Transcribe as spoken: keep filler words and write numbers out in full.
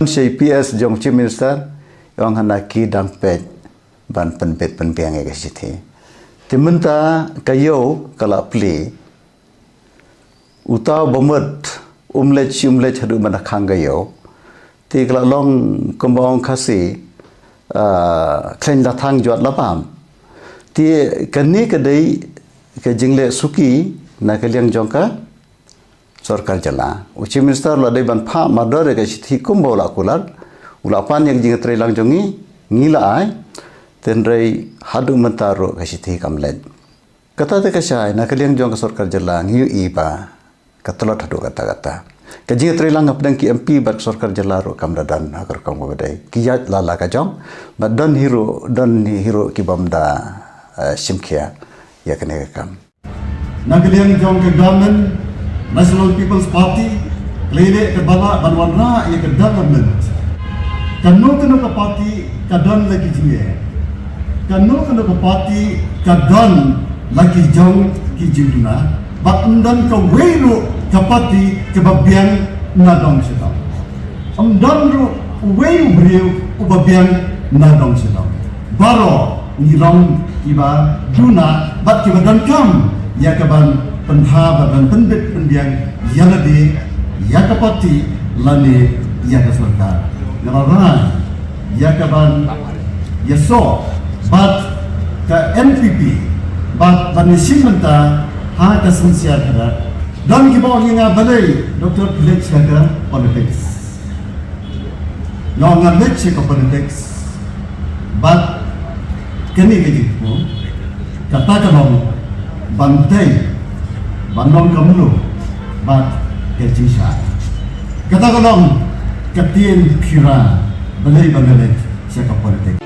Shei P S jong Chief Minister, ong hana ki dang peit ban pynbit pynbiang ïa ka shithi. Te mynta ka ïew ka la plie. Uta u bamut um leit shi um leit haduh ban da khang ka ïew. Te ka la long kumba ong Khasi, ah, khlaiñ la thang jwat la bam. Te kane ka dei ka jingleh suki na ka liang jong ka sorkar jylla. U Chief Minister la dei ban phah mardor ïa ka shithi kumba u la kular. U la pan ïa ka jingtreilang jong ngi, ngi la ai. Hynrei haduh mynta ruh ka shithi kam leit. Kata te ka shai, na ka liang jong ka sorkar jylla ngi ïohi ba ka tlot haduh katta katta. Ka jingtreilang hapdeng ki M P bad ka sorkar jylla ruh kam da don ha ka rukom kaba dei. Ki ïaid la la ka jong, bad don hi ruh, don hi ruh ki bym da, eh, shim khia ïa kane ka kam. Na ka liang jong ka government, National People's Party, ka la ïaleh ka bala ban wanrah ïa ka development. Kano kano ka party ka don la ki jingeh. Kano kano ka party ka don la ki jong ki jingduna. Bad ym don kawei ruh ka party kaba biang na dong sha dong. Ym don ruh uwei u briew uba biang na dong sha dong. Baroh ngi long kiba duna bad kiba donkam ïa kaban pynbha bad ban pynbit pynbiang ïa lade, ïa ka party lane ïa ka sorkar. Nga la rai ïa kaban ïasoh bad ka N P P bad ban ïashim bynta ha ka synshar khadar. Don kiba ong ïa nga balei Doctor phi leit sha ka politics. Nga ong nga leit sha ka politics bad kane ka jingthmu, kata ka long ban tei, ban long ka mluh bad ka jingshai. Kata ka long ka ktien khira balei ba nga leit sha ka politics.